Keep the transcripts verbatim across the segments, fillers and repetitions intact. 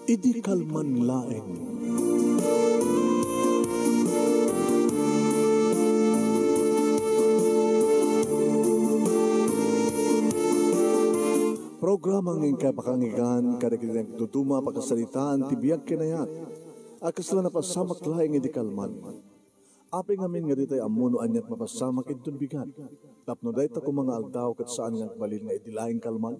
Idi kalman laeng. Programa nga inkay pakanggan kadagiti nagduduma a pakasaritaan ti biag ken ayat a kasla napasamak laeng idi kalman. Apay ngamin nga ditay ammo no aniat mapasamak inton bigat? Tapno dayta koma nga aldaw ket saan nga agbalin nga idi laeng kalman?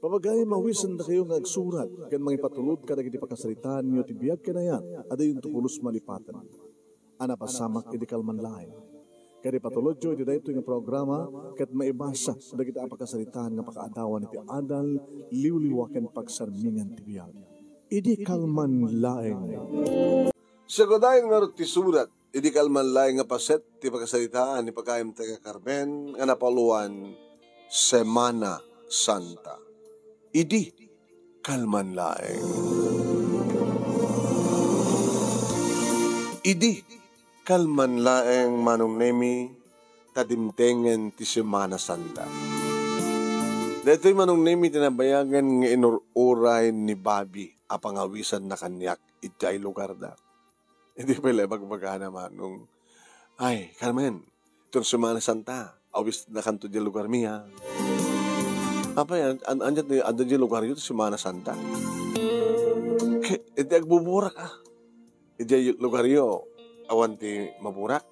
Papagayo, mawisendakayo nga agsurat ken mangipatulod kadagiti pakasaritaanyo ti biag ken ayat a dayonto pulos malipaten a napasamak idi kalman laeng. Ket ipatulodyo iti daytoy nga programa ket maibasa dagiti a pakasaritaan nga pakaadawan iti adal, liwliwa ken pagsarmingan ti biag. Idi kalman laeng. Sika dayon ngarud ti surat, idi kalman laeng nga paset ti pakasaritaan ni pagayamta nga Carmen nga napauluan Semana Santa. Idi kalman laeng. Idi kalman laeng, Manong Nemi, ta dimtengen ti Semana Santa. Daytoy, Manong Nemi, ti nabayagen nga inur-uray ni Bobby a pangawisanna kaniak idiay lugarda. Idi pay la ibagbagana, Manong, "Ay, Carmen, iton Semana Santa, awisnakanto diay lugarmi, a." "Apay, an-, an-, ania ti, adda diay lugaryo ti Semana Santa?" "Ke-, idi agbuburak, a. Idiay lugaryo, awan ti maburak."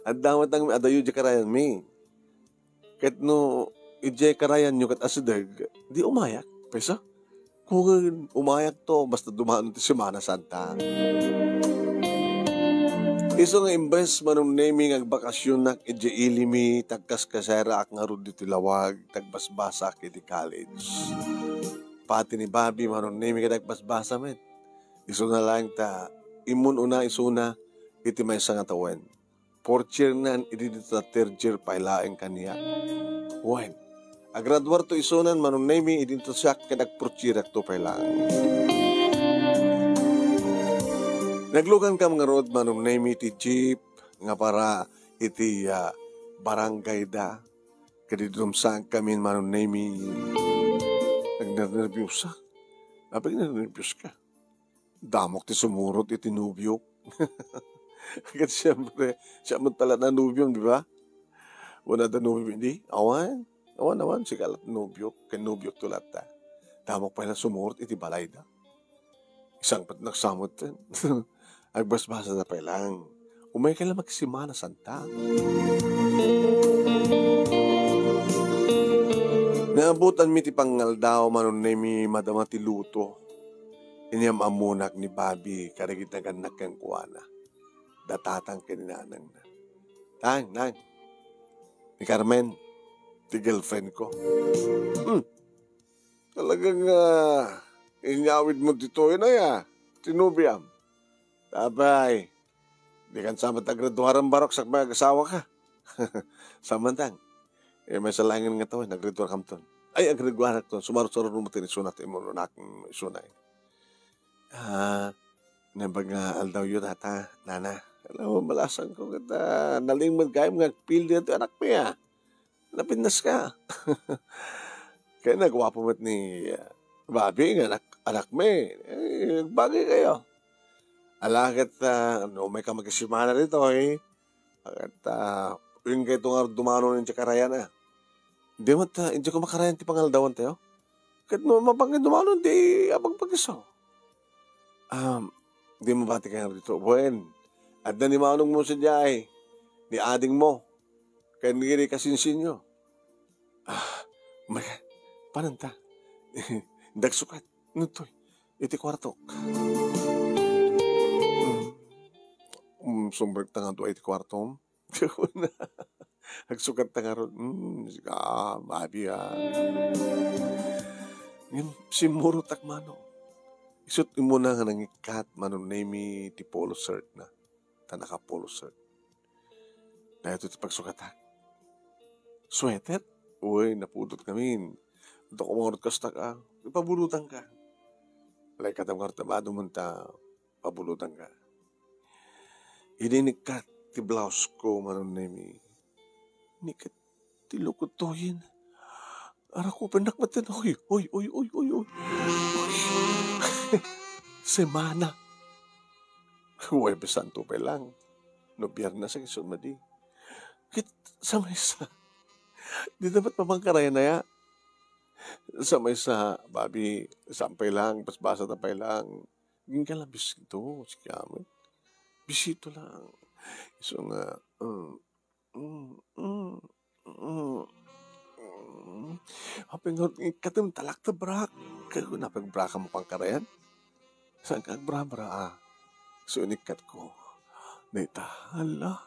"Adda met ang adayo diay karayanmi." Ket no idiay karayanyo ket asideg, di umayak, payso? Wen, umayakto, basta dumanon ti Semana Santa. Isu nga imbes, Manong Nemi, nga agbakasionak idiay ili mi, tagkaskaseraak ngarud iti lawag, tagbasbasaak iti college. Pati ni Bobby, Manong Nemi, ket agbasbasa met. Isuna laeng ta, immun-una isuna iti maysa nga tawen. Fourth year nan, idi dita third year pay laeng kaniak. Wen, agraduarto isunan, Manong Nemi, idinto siak ket agfourth yearakto pay laeng. Naglugankam ngarud, Manong Nemi, ti jeep nga para iti, ah, barangay da. Ket idi dumsaenkamin, Manong Nemi, nagnernerbiosak. Apay nga nagnerbios ka? Damok ti sumurot iti nobiok. Ket siempre, siak met pay latta nobiom, di ba? Wen, adda nobiom idi? Awan. Awan, awan, sika latta nobiok, ken nobiokto latta. Damok pay la sumurot iti balayda. Isangpetnak sa metten. Agbasbasada pay laeng. Umayka la magsemana santa. Naabutanmi ti pangaldaw, Manong Nemi, madama ti luto. Inyam-ammonak ni Bobby kadagiti nagannak kenkuana. Da tatang ken ni nanangna. "Tang, nang. Ni Carmen, ti girlfriend ko." "Hmm. Talagang, ah, inyawidmo ditoy, nay, a, ti nobiam?" "Apay, dikan sa met agraduaran barok sakbay agasawaka?" "Saan man, tang. Eh, maysa laengen nga tawen, agraduarkamton." "Ay, agraduarakton. Sumarsaruno met isuna ti immunonak isuna." "Ah, naimbag nga aldawyo, tata, nana." "Ala, malasanko ket, ah, nalingmed gayam nga agpildi daytoy anakmi, a. Napinnaska." "Ket naguapo met ni, ah, Bobby nga anak, anakmi. Eh, agbagikayo. Ala ket, ah, no umayka magsemana ditoy, ket, ah, inkayto nga dumanon idiay karayan, a." "Di met, ah, idiay koma karayan ti pangaldawantayo. Ket no mapangka dumanon, di abagbagiso." "Um, di mabatika nga dito?" "Wen, adda ni manongmo sadiay, ni adingmo, ken ni kasinsinyo." "Ah, may, pananta. Dagsukat, nuttoy, iti kuartok." Hmm. Hmm, sumrekta nga dua iti kuartom. Agsukatta ngarud. Hmm, sika, Bobby, a. Ngem simmurotak, manong. Isut' immuna nga nangikkat, Manong Nemi, ti polo shirt na. Ta naka-polo shirt. Daytoy ti pagsukatak. Sweater? Uy, napudot ngamin. Adda ko mangarud kastak, a. Ipabulotanka. Ala, ikkatam ngarud ta bado man ta pabulotanka. Idi inikkat ti blouse ko, Manong Nemi, inikkat ti lukot toyen. Arakupennak met ken, oy, oy, oy, oy, oy, oy. Semana. Huwebes Santo pay lang. No Biernes, agsuno met di. Ket sa maysa, dita met mapangkarayan aya. Sa maysa, Bobby, saan pay lang, basbasata pay lang. Agingga la bisito, sika met. Bisito lang. Isu nga, um, Mm, mm, mm, mm. Apay nga ikkatem talak ta brak. Kaya ko napay brak a mapangkarayan. Saan ka agbrabra, ah? So, inikkatko. Dayta, hala.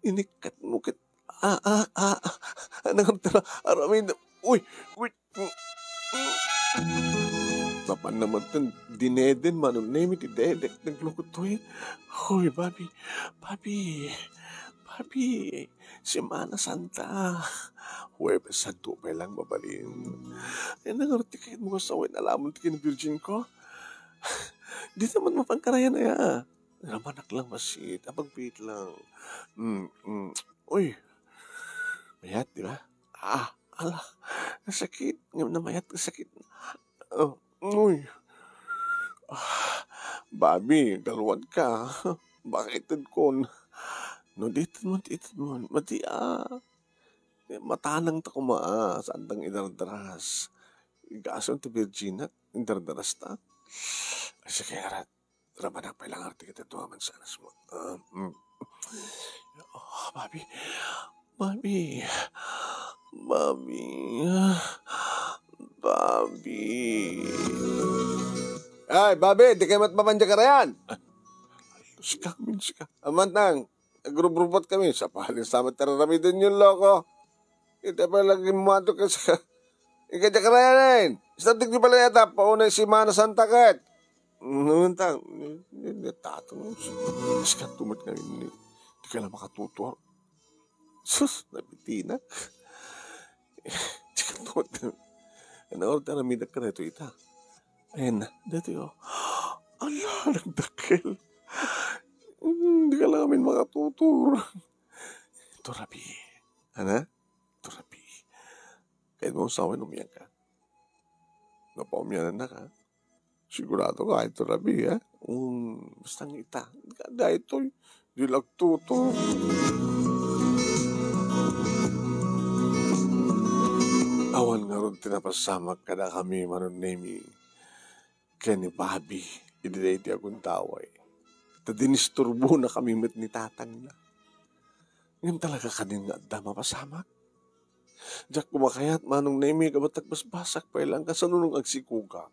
Inikkatmo ket, ah, ah, ah, ah. Anang tara, aramid. Uy, uy. Napan naman ton dineden, Manong Nemi, ti dedek, naglukot to eh. Hoy, Bobby, Bobby, Bobby, Semana Santa. Huwebes Santo pay lang mabalin. Ay, nangarot ti kayat mo nga sawen, alamon ti kinabirgin ko. Di naman mapangkarayan aya. Ramanak lang masit, apagpit lang. Mm, mm. Uy, mayat, di ba? Ah, ala, nasakit. Ngem namayat, nasakit. Oh, uy. Ah, Bobby, galuan ka. Baka itedkon. No, di itedmon, di itedmon. Mati, ah. Matanang ta kuma, ah. Saan tang idardaras? Igason ti birginak, idardaras ta. Ay, sige, arat. Ramanak pay lang arti ket adu a mansanas mo. Ah, mm. Oh, Bobby. Bobby. Bobby. Bobby. Ay, Bobby, di kayo matmapan dyan karayan. Sika, min, sika. Amantang, agrubrubot kami. Sa paling sa matararamiden yung loko. Ita pa lagi mato ka sa Ika, diak rayanen. Istab digdi pala yata, paunay Semana Santa ket. Nunta, ni, ni, ni tatang, mas kanto met nga ni, di ka na makatutuar. Sus, nabitina. Di ka tuot. Ano, orta na midak ka na ito, ita. Ayan na, dito yun. Ala, nagdakkel. Hmm, di ka lang amin makatutur. Ito, Rabi. Ana? Ito, Rabi. Kayat mo sawen, umiyak ka. Napaumianan na ka. Sigurado ka, ito, Rabi, ha? Um, basta nga ita. Daytoy, di lagtuto. Awan ngarud ti napasamak kadakami, Manong Nemi, ken ni Bobby, idi daytoy a gundaway. Ta dinisturbonakami met ni tatangna. Ngem talaga kanin nga adda mapasamak? Diak koma kayat, Manong Nemi, gabat agbasbasak pay lang kasano nung agsikuga.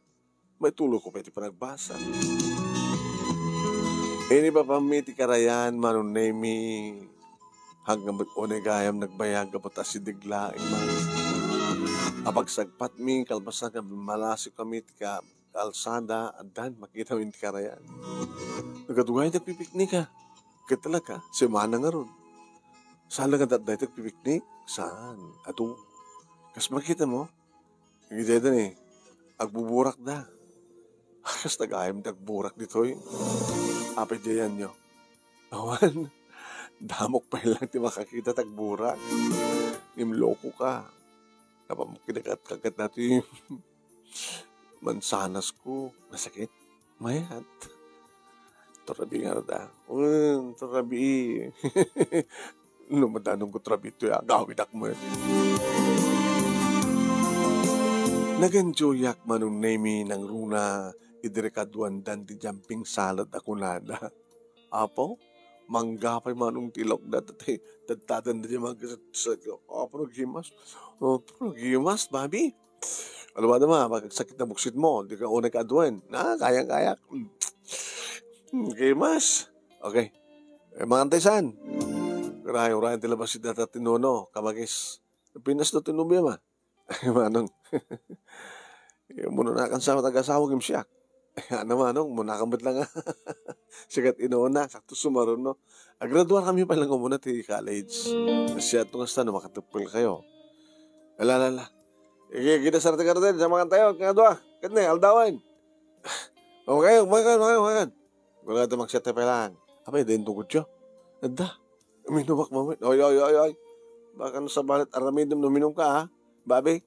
Maitulogko pay ti panagbasa. Inibabammi ti karayan, Manong Nemi. Hanggang unay gayam nagbayag gabat asideg laeng man. Apagsagpatmi, kalpasan nga bimmalasig kami ti ka-, kalsada, addan makitami ti karayan. Nagaduay ti agpipiknik, a. Ket talaga, semana ngarud. Saan la nga adda ti agpipiknik? Saan? Adu. Kas makita mo? Iti dayta ni, agbuburak da. Kas tagayam ti agburak ditoy. Apay diayan yo? Awan. Damok pay lang ti makakita ti agburak. Ngem loko ka. Napamukinakat-kakat na ti mansanas ko. Nasakit. Mayat. Turabi nga da. Mm, turabi. Lumadanong ko turabi to ya. Gawidak mo yun. Naganjoyak, Manong Nemi, nangruna idi rikaduandan ti jumping salad a kunada. Apo, mangga pay manong ti ilokda, tatay, tadtadan da di mangga sa, sa, apo, naghimas. Apo, naghimas, Bobby. Aluada ma, pag sakit na buksit mo, di ka unay kaaduen. Na, kayang-kaya. Hmm, naghimas. Okay. Eh, mangantay saan? Uray, uray, ti labas si data ti Nono, kamagis. Pinas do ti nobia ma. Manong. Munakan sa taga-asawa, ngem siak. Ano, Manong, munakan met lang, a. Sikat inuuna, sakto sumaruno. Agraduar kami pa lang umuna ti college. Siya to nga sa no, makatepel kayo. Ala, ala, ala. Igi-, gida sa ti garden, sa mga tayo, kaya dua. Ket ne, aldawan. Okay, umakan, umakan, umakan. Wala ito magsete pa lang. Apay, din tungkod siya. Adda. Minum ak mamit. Oy, oy, oy, oy. Baka no sabali, aramidem no minum ka, ha? Babi?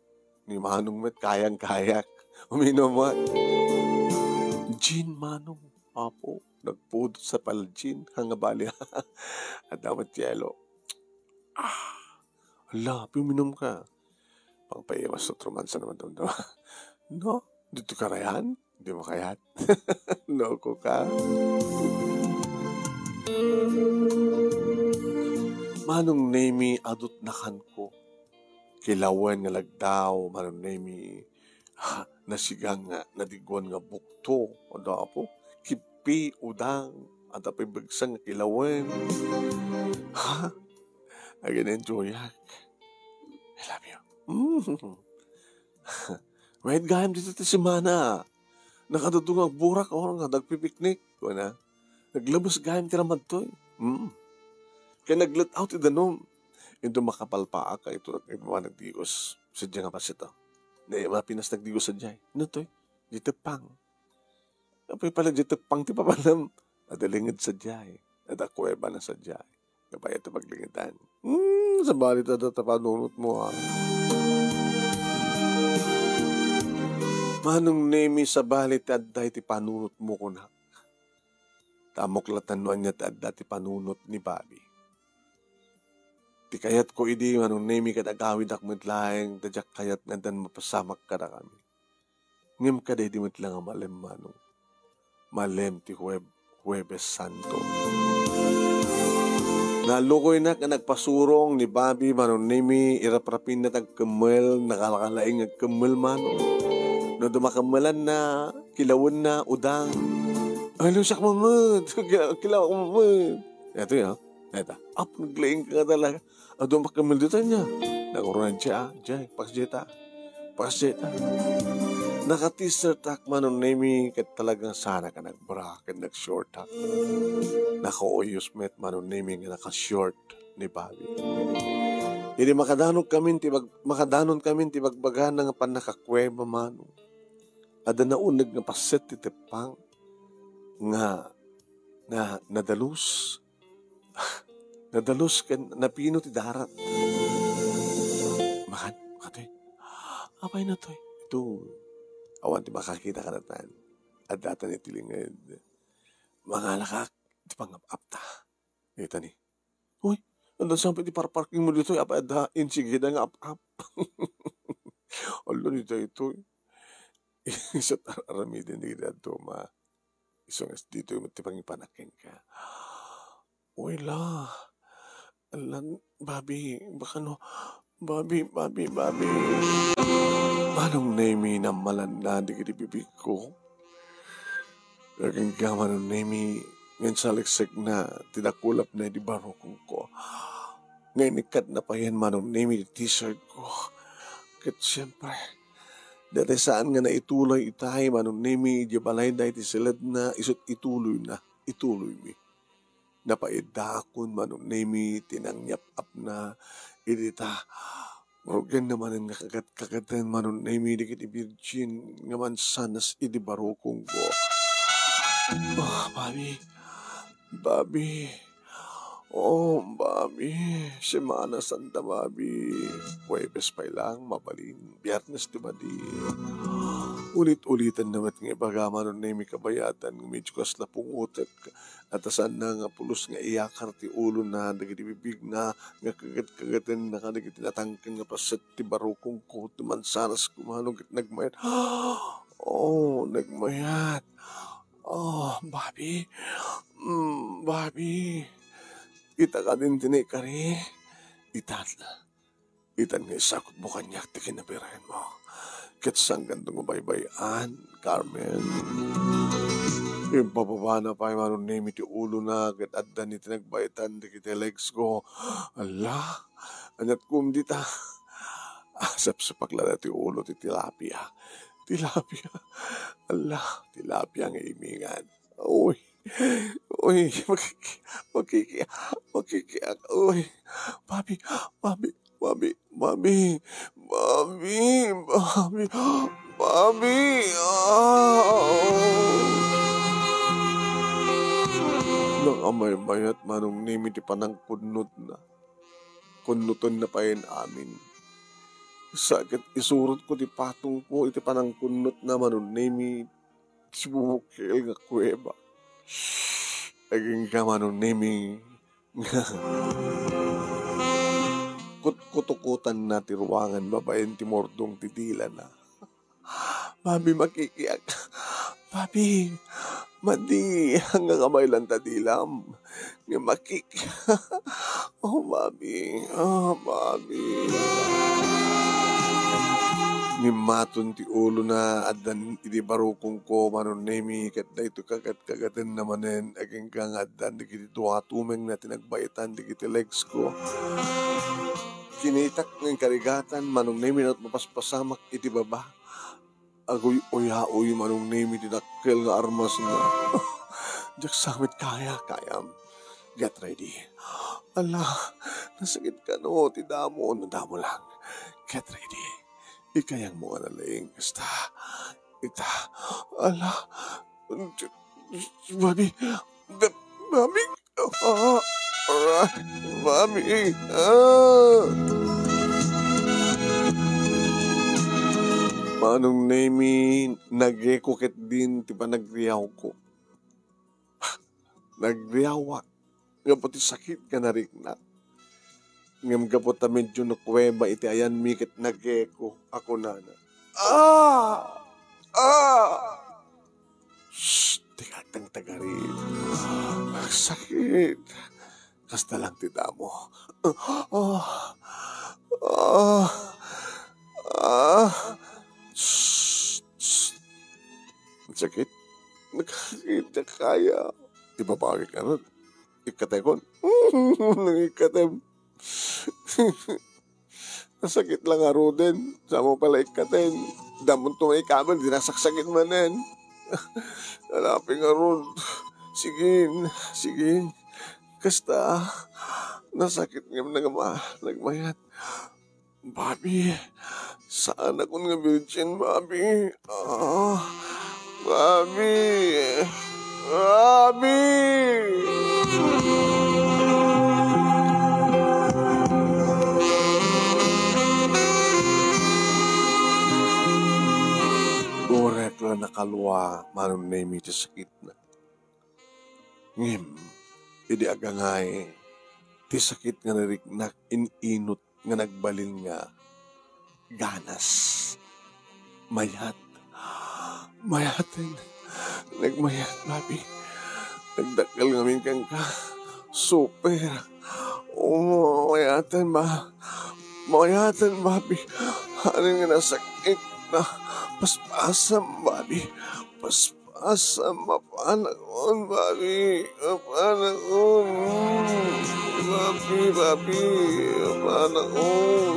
Ni Manong met, kayang-kayak. Uminom met. Gin, Manong. Apo, nagpudot sa pal gin. Nga bali, adda met yelo. Ah, ala, apay uminumka. Pangpaiwas to romansa naman, damdama. No? Dito ka rayan? Di mo kayat? Loko ka? Manong Nemi, adut nakanko. Kilawen nga lagdaw, Manong Nemi. Ha, nasigang nga, nadiguan nga bukto. Adda apo, kippi, udang, adda pay begsang nga kilawen. Ha? Agin-enjoyak. I love you. Mm. Mayat gayam dita ti semana. Nakadudong nga agburak, o nga nagpipiknik, kuna. Naglabes gayam ti ramadtoy. Mm. Kaya naglet-aw ti danum. Into makapalpaak, kay ito, ito nga nagdigos. Sadja nga pasit, o. Di, mapinas nagdigos sadja, eh. Ano to, eh? Di teppang. Apay pala di teppang ti papanam? Adda linged sadiay. Adda kuweba na sadiay. Kabay ti paglingedan. Hmm, sabali ta adda ti panunotmo, ha? Manong Nemi, sabali ti adda iti panunotmo, kunak. Ta ammok latta no ania ti adda ti panunot ni Bobby. Ti kayatko idi, Manong Nemi, ket agawidak met laeng ta diak kayat nga addan mapasamak kadakami. Ngem kadaydi met la nga malem, Manong. Malem ti Huweb-, Huwebes Santo. Nalukoynak nga nagpasurong ni Bobby, Manong Nemi, iraprapinna ti agkemmel, nakalakalaing nga agkemmel, Manong. No dumakemmelanna, kilawenna, udang. Ay, lusak mo met. Kila-, kilawak mo met. Ito, ya. Ito. Ap, naglaing ka nga talaga. Adu makemmel dita niya. Nagurungan siya, ah, Jay, pakas dita. Pakas dita. Naka-t-shirt ak, Manong Nemi, ket talagang sana ka nagbra, ket nag-short ak. Nakauyos met, Manong Nemi, nga naka-short ni Bobby. Idi makadanon kami ti bag-, makadanon kami ti bagbagana nga pannakakuweba, Manong. Adda nauneg nga paset ti teppang nga na-, nadalus. Nadalus ken napino ti darat. Makan, makatoy. Apay natoy? Ito, awan ti makakita kadatan. Addatan iti linged. Mangalakak ti pangap-apta. Ita ni. Uy, adda sampo ti parparking mo ditoy, apay adda insigida nga ap-ap. Ala ni daytoy. Isu ti ar-, aramiden dagiti dadduma. Isu nga ditoy met ti pangipanak kenka. Uy, la. Alan, Bobby, baka no, Bobby, Bobby, Bobby. Manong Nemi, nammalanna dagiti bibigko. Agingga, Manong Nemi, ngem saliksek na ti dakulapna idi barukongko. Nga inikkatna payen, Manong Nemi, ti t-shirt ko. Ket siempre, dayta saan nga naituloy itay, Manong Nemi, idiay balayda iti siledna, isut' ituloyna, ituloymi. Napaiddaakon, Manong Nemi, ti nangyap-apna idi ta rugianna manen nga kagat-kagaten, Manong Nemi, dagiti birgin nga mansanas idi barukongko. Oh, Bobby. Bobby. Oh, Bobby. Semana Santa, Bobby. Huwebes pay lang, mabalin. Biyernes ti madi. Ulit-ulitan na met nga ibaga, Manong Nemi, kabayatan, nga medyo kasla pungotek. At saan na nga pulos nga iyakar ti ulona, dagiti bibigna, nga kagat-kagatenna kadagiti natangken nga paset ti barukongko, ti mansanas ko, Manong, ket nagmayat. Oh, nagmayat. Oh, Bobby. Mm, Bobby. Ita kadin ti naikari. Itan. Itan nga isakutmo kaniak ti kinabirenmo. Ket sangganto nga baybay-an, Carmen. Impababana pay, Manong Nemi, ti ulona, ket adda ni ti nagbaetan dagiti legs ko. Ala, aniat kom dita? Ah, sapsapak la ti ulo ti tilapia. Tilapia. Ala, tilapia nga imingan. Uy. Uy, makiki-, makiki-, makikiak. Uy. Bobby, Bobby, Bobby, Bobby. Bobby, Bobby, Bobby. Ah. Nakamaymayat, Manong Nemi, ti panangkunnotna. Kunnotenna payen amin. Sa ket isurotko ti patongko iti panangkunnotna, Manong Nemi, ti bubukkel nga kuweba. Agingga, Manong Nemi, nga kutkutukotanna ti ruangan babaen ti murdong ti dilana. Mami, makikiak. Mami, madi, nga kabaylan ta dilam. Nga makik-, oh, Mami. Oh, Mami. Ngimmaton ti ulona, addan idi barukongko, Manong Nemi, ket daytoy kagat-kagatenna manen, agingga nga addan dagiti dua tumengna ti nagbaitan dagiti legsko. Kinitak nga inkarigatan, Manong Nemi, no mapaspasamak iti baba. Aguy-uyaoy, Manong Nemi, ti dakkel nga armasna. Diak sa met kaya, kayam. Get ready. Ala, nasakit kano ti damo, no damo lang. Get ready. Ikayangmo nga nalaing, kasta. Ita. Ala. Mami. Mami. Ah, ah, Mami. Ah. Manong Nemi, nageko ketdin ti panagriawko. Nagriawak gapu ti sakit nga nariknak. Ngem gapu ta medio nakuweba iti ayanmi ket nageko a kunana, "Ah! Ah!" Shh! Ti katang tagarit. Agsakit. Kasta lang ti damo. Ah! Ah! Ah! Shh! Shh! Sakit. Nakakita kaya. Ibabagik ngarud. Ikkatekon. Ikkatem. Nasakit lang ngaruden. Samo pala ikkaten. Damon to maikabil, di nasaksakit manen. Alapi ngarud. Sigin, sigin. Kasta, nasakit ngem nagma-, nagmayat. Bobby, saanakon nga virgin, Bobby. Ah, Bobby. Bobby! Uray la nakalua, Manong Nemi, ti sakitna. Ngem, idi agangay, ti sakit nga nariknak in-inut nga nagbalin nga ganas. Mayat. Mayaten. Nagmayat, Bobby. Nagdakkel ngamin kenka. Super. Oh, mayaten, ma-, mayaten, Bobby. Haanna nga nasakit na. Paspasam, Bobby. Pas-, Asa mapanakon, Bobby? Mapanakon. Bobby, Bobby, mapanakon.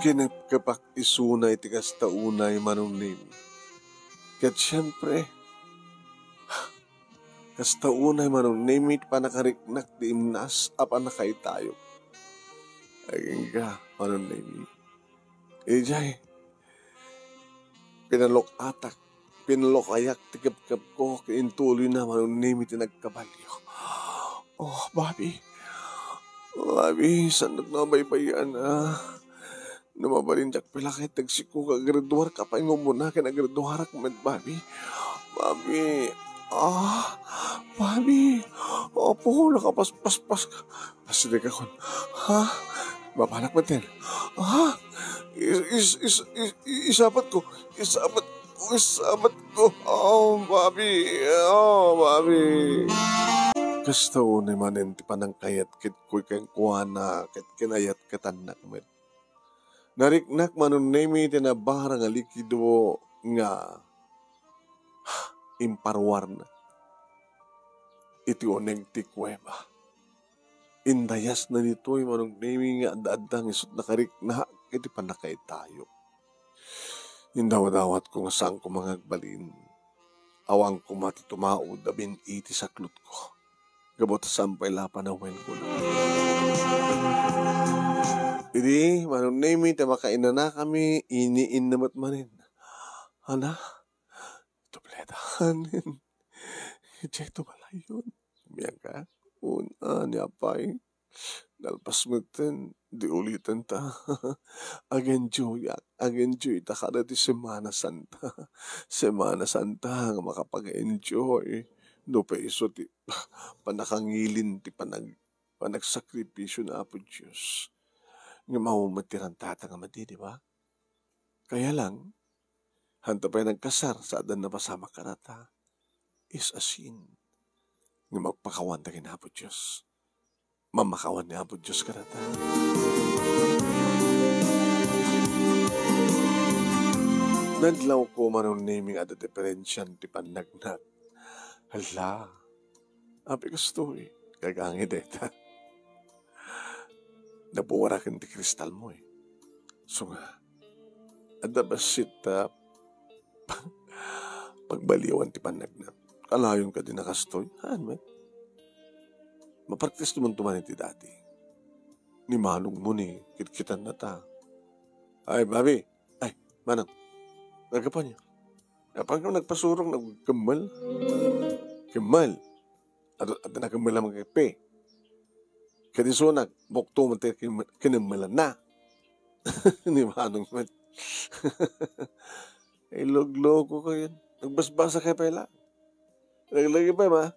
Kinepkepak isuna iti kasta unay, Manong Nemi. Ket siempre, kasta unay, Manong Nemi, ti pannakariknak ti imnas a pannakaitayo. Agingga, Manong Nemi. Idiay, pinalok-atak, pinalokayak ti kepkepko, ket intuloyna, Manong Nemi, ti nagkabalio. Oh, Bobby. Bobby, saannak no a baybay-an, ah. No mabalin diak pay la ket agsikoka, agreduarka pay nga umuna ken agreduarak met, Bobby. Bobby. Ah, Bobby. Apo, nakapaspaspas ka. Asidegakon. Ha? Mapanak metten. Ha? Is-, is-, is-, is-, is-, isapatko. Isapatko. Isapatko. Oh, Bobby. Oh, Bobby. Kasta unay manen ti panangkayat ketko kenkuana ket kinayatkatannak met. Nariknak, Manong Nemi, ti nabara nga likido nga imparuarna iti uneg ti kuweba. Indayasna ditoy, Manong Nemi, nga adda-adda nga isut' nakariknak iti pannakaitayo. Indawdawatko nga saan koma nga agbalin. Awan koma ti tumaud a bin-i ti saklotko. Gapu ta saan pay la a panawen, kuna. Idi, Manong Nemi, ti makainanakami, iniinna met manen. Ana, tubletanen. Idiay to balayyon. Bianca, una ni apay. Nalpas metten, di uliten ta. Ag-enjoyak, ag-enjoy ta kada ti Semana Santa. Semana Santa nga makapag-enjoy. No pay isu ti pannakangilin ti panag-, panagsakripisio ni Apo Dios. Nga mao met ti rantata nga madi, di ba? Kaya lang, hanta pay nagkasar sa addan napasamak kadata. Is a sin nga magpakawan dagiti Apo Dios. Mamakawan ni Apo Dios kadata. Nadlaw ko, Manong Nemi, nga adda diferensian ti pannagnak. Hala, apay kastoy, gagangi dayta. Nabuwaraken ti kristal mo, eh. So nga, adda bassit ta pagbaliwan ti pannagnak. Kalayon kadi a kastoy? Haan met. Mapraktis naman tuman iti dati. Ni manong mo ni kitkitan na ta. Ay, babi. Ay, manong. Nagapan niya. Apan ka nagpasurong, nagkemmel. Kemmel. Adu-, adda nakemmel a mangkepe. Ket isu nagbukto met ti kin-, kinemmelanna. Ni manong met. Ay, loglogo kayo. Nagbasbasa kayo pay la. Laglagipayo, ma.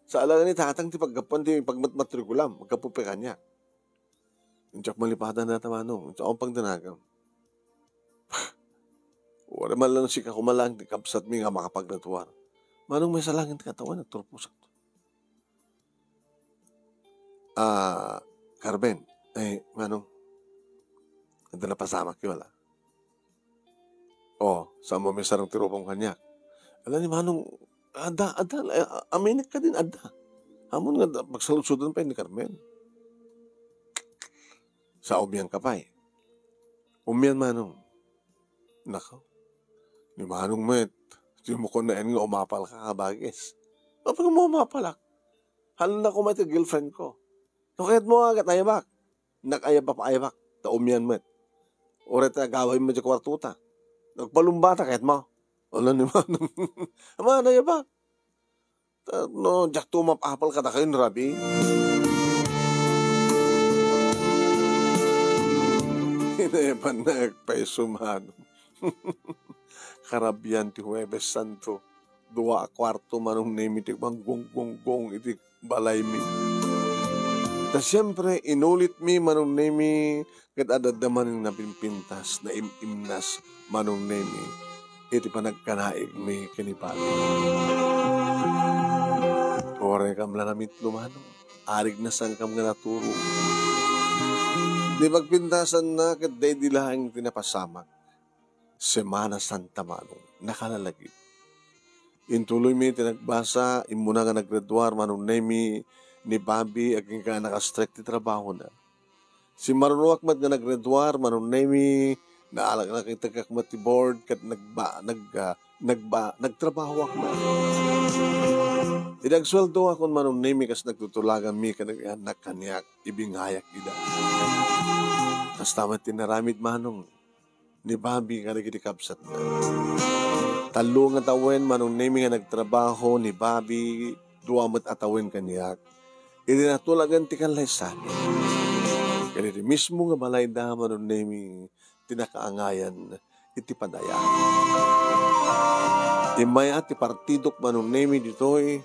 Sa alangan ni tatang ti paggapuan ti pagmatmatrikulam. Maggapu pay kaniak. Diak malipadan dayta, manong. Diak pagdanagam. Wala man lang sika kumalang ti kabsatmi nga makapagraduar. Manong, may salangin ti katawan, nagturpusak. Ah, Carmen, ay, manong, adda napasamak yu, ala? Oh, saan mo may sarang ti rupam kaniak? Ala ni manong, adda, adda, eh, aminik ka din, adda. Amon nga da-, pagsaludsudan pay ni Carmen. Sa umian ka pay. Umian, manong. Nako. Ni manong met, di mo kunaen nga umapal ka, kabagis. Apay nga umapalak? Hala ko met ti girlfriend ko. No kayat mo, agat ayabak. Nag-ayabak, ayabak. Ta umian met. Uray ta agaway mo di kwarto ta. Nagpalumbata, kayat mo? Wala ni manong. Ama, ayabak. Ta no, diak to umapapal kadakayo, rabii. Inayaban na agpayso, manong. Karabian ti Huwebes Santo. Dua a kuarto, Manong Nemi, ti manggunggong iti balaymi. Ta siempre, inulitmi, Manong Nemi, ket adda manen napimpintas, naim-imnas, Manong Nemi, iti panagkanaigmi ken ni Papi. Uray kam la namitlo, Manong. Arig na saankam nga naturo. Ti pagpintasanna ket daydi laeng ti napasamak. Semana Santa, Manong, nakalalagip. Intuloymi ti nagbasa, immuna nga naggraduar, Manong Nemi, ni Bobby, agingga a naka-strike ti trabahona. Simmarunoak met nga naggraduar, Manong Nemi, naalak-, nakitekak met ti board, ket nagba-, nag-, ah, nagba-, nagtrabahoak met. Idi agsueldoakon, Manong Nemi, kas nagtutulaganmi ken nag-annak kaniak, ibingayak ida. Kasta met ti naramid, Manong, ni Bobby kadagiti kabsatna. Tallo nga tawen, Manong Nemi, nga nagtrabaho ni Bobby, dua met a tawen kaniak. Idi natulagan ti kallaysayan. Ken iti mismo nga balayda, Manong Nemi, ti nakaangayan iti padaya. Immay-at ti partidok, Manong Nemi, ditoy,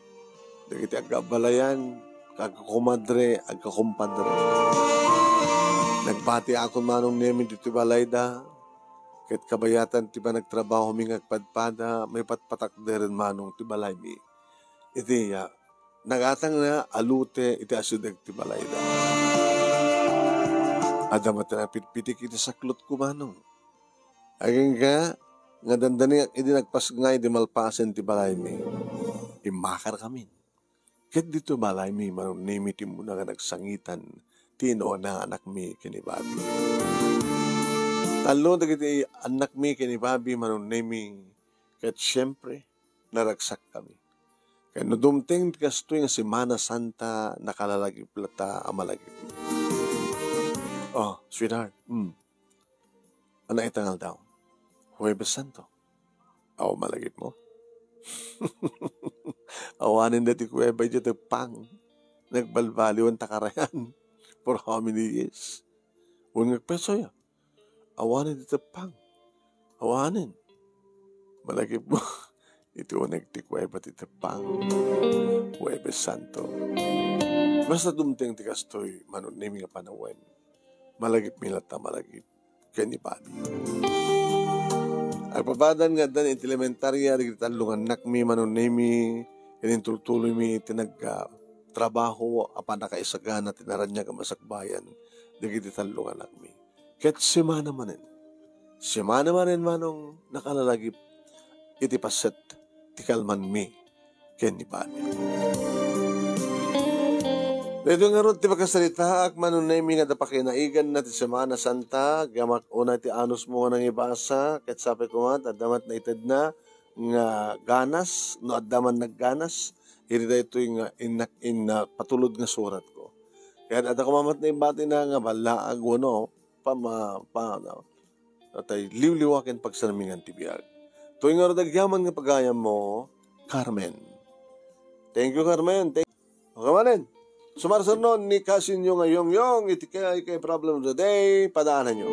dagiti agkabalayan, agkakomadre, agkakompadre. Nagbatiakon, Manong Nemi, ditoy balayda, ket kabayatan ti panagtrabahomi nga agpadpada, maipatpatakderen, Manong, ti balaymi. Iti, ah, nagatangna a lote iti asideg ti balayda. Adda met ti napitpitik iti saklotko, Manong. Agingga nga dandaniak idi nagpasngay di malpasen ti balaymi. Immakarkamin. Ket ditoy balaymi, Manong Nemi, ti immuna nga nagsangitan ti inuanakmi ken ni Bobby. Tallo dagiti annakmi ken ni Bobby, Manong Nemi, ket siempre, naragsakkami. Ket no dumteng ti kastoy nga Semana Santa, nakalalagip latta a malagip. Oh, sweetheart, hmm. Ania ita nga aldaw? Huwebes Santo. Aw, malagipmo? Awanen dati kuweba iti teppang. Nagbalbaliwan ta karayan. For how many years? Wen nga agpetsoya. Awanen ti teppang. Awanen. Malagipmo. Iti uneg ti kuweba ti teppang. Huwebes Santo. Basta dumteng ti kastoy, Manong Nemi nga panawen. Malagipmi latta, malagip ken ni Bani. Agpapadan nga addan iti elementaria, dagiti tallo nga annakmi, Manong Nemi, ken intultuloymi iti nag-, ah, trabaho a pannakaisagana ti naraniag a masakbayan dagiti tallo nga annakmi. Ket semana manen, semana manen, Manong, nakalalagip iti paset ti kalmanmi ken ni Bani. Daytoy ngarud ti pakasaritaak, Manong Nemi, nga adda pakinaigna ti Semana Santa, agyamak unay ti anusmo nga nangibasa, ket sapay koma, adda met naitedna nga ganas, no adda man nagganas, iti daytoy nga innak-, inna-, patulod nga suratko. Ket adda koma met naibatina nga ballaag wenno pama-, pa-, Tatay, liwliwa ken pagsarmingan ti biag. Toy ngarud agyaman nga pagayammo, Carmen. Thank you, Carmen. Thank— Okay manen. Sumarsernon ni Kasinyo nga Yongyong iti K I K Problem of the Day. Padaananyo.